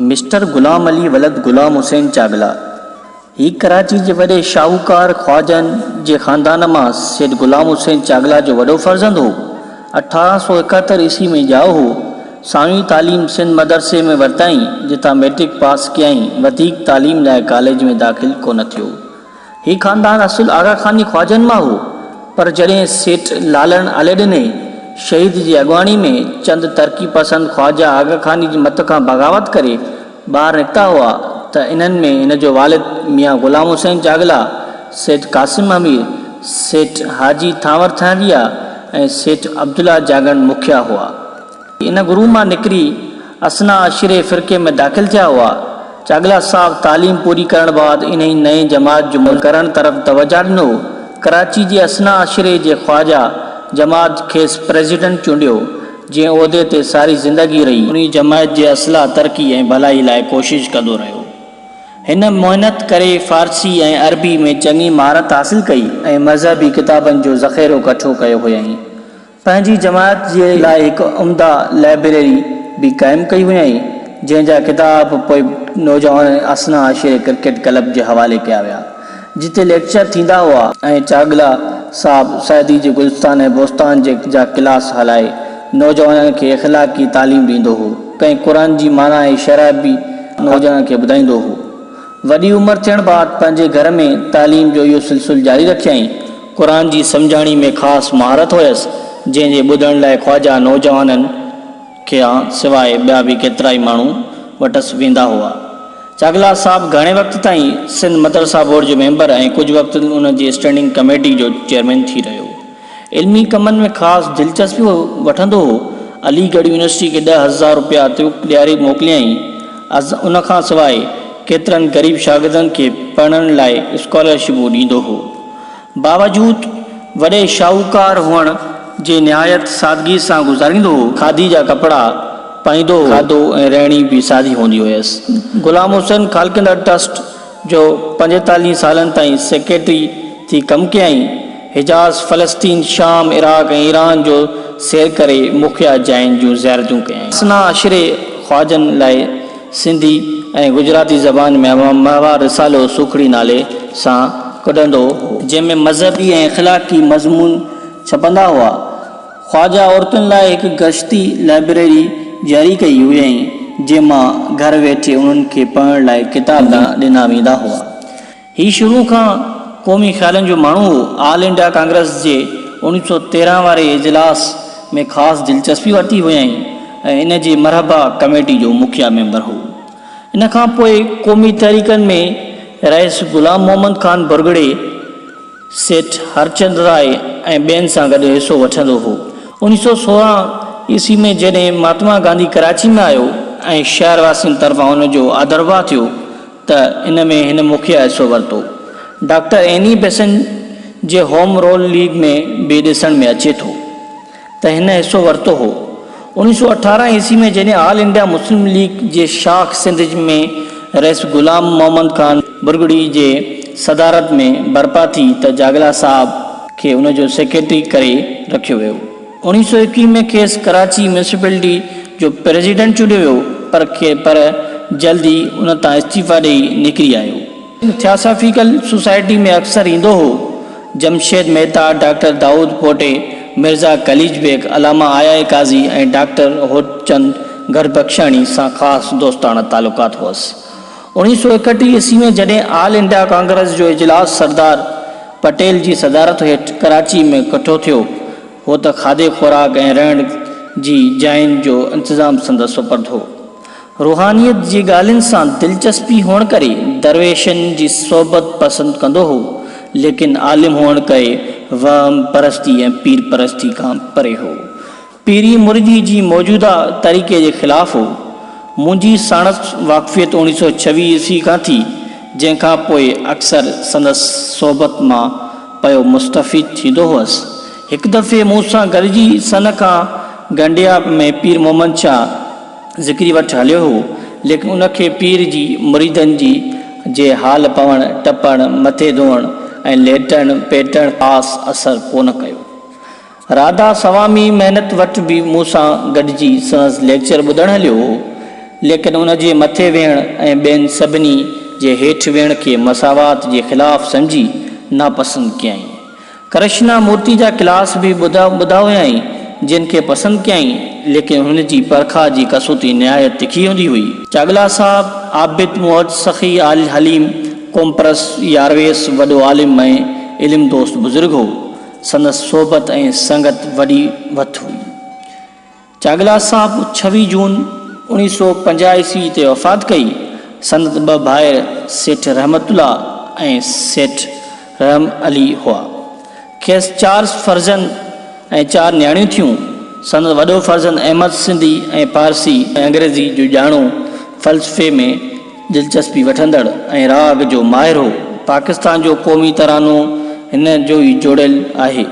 Mister Ghulam Ali ولد غلام حسين چاڳلا، هي ڪراچي جي وڏي شاهوڪار خواجن جي خاندان مان سيٺ غلام حسين چاڳلا جو وڏو فرزند هو. 1871 عيسوي ۾ ڄائو هو. ثانوي تعليم سنڌ مدرسي ۾ ورتائين، جتان مئٽرڪ پاس ڪيائين. وڌيڪ تعليم لاء ڪاليج ۾ داخل ڪونه ٿيو. هي خاندان اصل آغا خاني خواجن مان هو، پر جڏهن سيٺ لالڻ عليڏني شهيد جي اڳواڻي ۾ چند ترقي پسند خواجا آغا خاني جي مت کان بغاوت ڪري ٻاهر نڪتا هئا ته انهن ۾ هن جو والد ميان غلام حسين چاڳلا، سيٺ قاسم امير، سيٺ حاجي ٿانور ٿانويا ۽ سيٺ عبدالله جاڳڻ مکيه هئا. ان گروهه مان نڪري اثنا عشري فرقي ۾ داخل ٿيا هئا. چاڳلا صاحب تعليم پوري ڪرڻ بعد انهي نئين جماعت جو منظم ڪرڻ طرف توجهه ڏنو. ڪراچي جي اثنا عشري جي خواجه جماعت کيس پريزيڊنٽ چونڊيو، جنهن عهدي تي ساري زندگي رهي. انهي جماعت جي اصلاح، ترقي ۽ ڀلائي لاء ڪوشش ڪندو رهيو. هن محنت ڪري فارسي ۽ عربي ۾ چڱي مهارت حاصل ڪئي ۽ مذهبي ڪتابن جو ذخيرو ڪٺو ڪيو هيائين. پنهنجي جماعت جي لاء هڪ عمده لائبريري به قائم ڪئي هيائين، جنهن جا ڪتاب پوء نوجوانن اثنا عشري ڪرڪيٽ ڪلب جي حوالي ڪيا ويا، جتي ليڪچر ٿيندا هئا ۽ چاڳلا صاحب سعدي جي گلستان ۽ بوستان جي جا ڪلاس هلائي نوجوانن کي اخلاقي تعليم ڏيندو هو ۽ قرآن جي معنيٰ ۽ شرح به نوجوانن کي ٻڌائيندو هو. وڏي عمر ٿيڻ بعد پنهنجي گهر ۾ تعليم جو اهو سلسل جاري رکيائين. قرآن جي سمجهاڻي ۾ خاص مهارت هيس، جنهن جي ٻڌڻ لاء خواجه نوجوانن کان سواء ٻيا به ڪيترائي ماڻهو وٽس ويندا هئا. چاڳلا صاحب گهڻي وقت تائين سنڌ مدرسه بورڊ جو ميمبر ۽ ڪجهه وقت ان جي اسٽينڊنگ ڪميٽي جو چيئرمين ٿي رهيو. علمي ڪمن ۾ خاص دلچسپي وٺندو هو. علي ڳڙهه يونيورسٽي کي 10,000 روپيا اترڪ ڏياري موڪليائين. ان کان سواء ڪيترن غريب شاگردن کي پڙهڻ لاء اسڪالرشپون ڏيندو هو. باوجود وڏي شاهوڪار هئڻ جي نهايت سادگي سان گذاريندو هو. کاڌي جا ڪپڙا پائيندو هو. کاڌو ۽ رهڻي به سادي هوندي هيس. غلام حسين خالقندڙ ٽرسٽ جو 45 سالن تائين سيڪريٽري ٿي ڪم ڪيائين. حجاز، فلسطين، شام، عراق ۽ ايران جو سير ڪري مکيه جاين جون زيارتون ڪيائين. اثنا عشري خواجن لاء سنڌي ۽ گجراتي زبان ۾ ماهوار رسالو سوکڙي نالي سان ڪڍندو هو. جنهن ۾ مذهبي ۽ اخلاقي مضمون ڇپندا هئا. خواجه عورتن لاء هڪ گشتي لائبريري جاري ڪئي هئائين، جنهن مان گهر ويٺي انهن کي پڙهڻ لاء ڪتاب ڏنا ويندا هئا. هي شروع کان قومي خيالن جو ماڻهو هو. آل انڊيا ڪانگريس جي 1913 واري اجلاس ۾ خاص دلچسپي ورتي هئائين ۽ ان جي مرحبا ڪميٽي جو مکيه ميمبر هو. ان کان پوء قومي تحريڪن ۾ رئيس غلام محمد خان ڀرڳڙي، سيٺ هرچند راء ۽ ٻين سان گڏ حصو وٺندو هو. 1916 عيسوي ۾ جڏهن مهاتما گانڌي ڪراچي ۾ آيو ۽ شهر واسين طرفان ان جو آڌرڀاء ٿيو ته ان ۾ هن مکيه حصو ورتو. ڊاڪٽر ايني بيسنٽ جي هوم رول ليگ ۾ به ڏسڻ ۾ اچي ٿو ته هن حصو ورتو هو. 1918 عيسوي ۾ جڏهن آل انڊيا مسلم ليگ جي شاخ سنڌ ۾ رئيس غلام محمد خان ڀرڳڙي جي صدارت ۾ برپا ٿي ته جاڳلا صاحب کي ان جو سيڪريٽري ڪري رکيو ويو. 1921 ۾ کيس ڪراچي ميونسپلٽي جو پريزيڊنٽ چونڊيو ويو پر پر جلد ئي ان تان استعيفا ڏئي نڪري آيو. ٿياسافيڪل سوسائٽي ۾ اڪثر ايندو هو. جمشيد مهتا، ڊاڪٽر دائود پوٽي، مرزا قليچ بيگ، علامه آء آء قاضي ۽ ڊاڪٽر هوتچند گربخشاڻي سان خاص دوستاڻا تعلقات هئس. 1931 عيسوي ۾ جڏهن آل انڊيا ڪانگريس جو اجلاس سردار پٽيل جي صدارت هيٺ ڪراچي ۾ ڪٺو ٿيو هو ته کاڌي خوراڪ ۽ رهڻ جي جاين جو انتظام سندس سپرد هو. روحانيت جي ڳالهين سان دلچسپي هئڻ ڪري درويشن جي صحبت پسند ڪندو هو، ليڪن عالم هئڻ ڪري وهم پرستي ۽ پير پرستي کان پري هو. پيري مريدي جي موجوده طريقي جي خلاف هو. منهنجي ساڻس واقفيت 1926 عيسوي کان ٿي، جنهن کان پوء اڪثر سندس صحبت مان پيو مستفيد ٿيندو هئس. هڪ دفعي مون سان گڏجي سن کان گنڊيا ۾ پير محمد شاهه ذڪري وٽ هليو هو، ليڪن ان کي پير جي مريدن جي جي حال پوڻ، ٽپڻ، مٿي ڌوئڻ ۽ ليٽڻ پيٽڻ خاص اثر ڪونه ڪيو. راڌا سوامي محنت وٽ به مون سان گڏجي سندس ليڪچر ٻڌڻ هليو هو. ليڪن ان جي مٿي ويهڻ ۽ ٻين سڀني جي هيٺ ويهڻ کي مساوات جي خلاف سمجهي ناپسند ڪيائين. ڪرشنا مورتي جا ڪلاس به ٻڌا هيائين، جن کي پسند ڪيائين، ليڪن هن جي پرکا جي ڪسوٽي نهايت تکي هوندي هئي. چاڳلا صاحب عابد، موحد، سخي، حليم، قومپرست، يارويس، وڏو عالم ۽ علم دوست بزرگ هو. سندس صحبت ۽ سنگت وڏي وٿ هئي. چاڳلا صاحب ڇويهه جون اوڻيهه سو پنجاهه عيسوي تي وفات ڪئي. سندس ٻه ڀائر سيٺ رحمت الله ۽ سيٺ رحم علي هئا. کيس چار فرزند ۽ چار نياڻيون ٿيون. سندس وڏو فرزند احمد سنڌي ۽ پارسي ۽ انگريزي جو ڄاڻو، فلسفي ۾ دلچسپي وٺندڙ ۽ راڳ جو ماهر هو. پاڪستان جو قومي ترانو هن جو ئي جوڙيل آهي.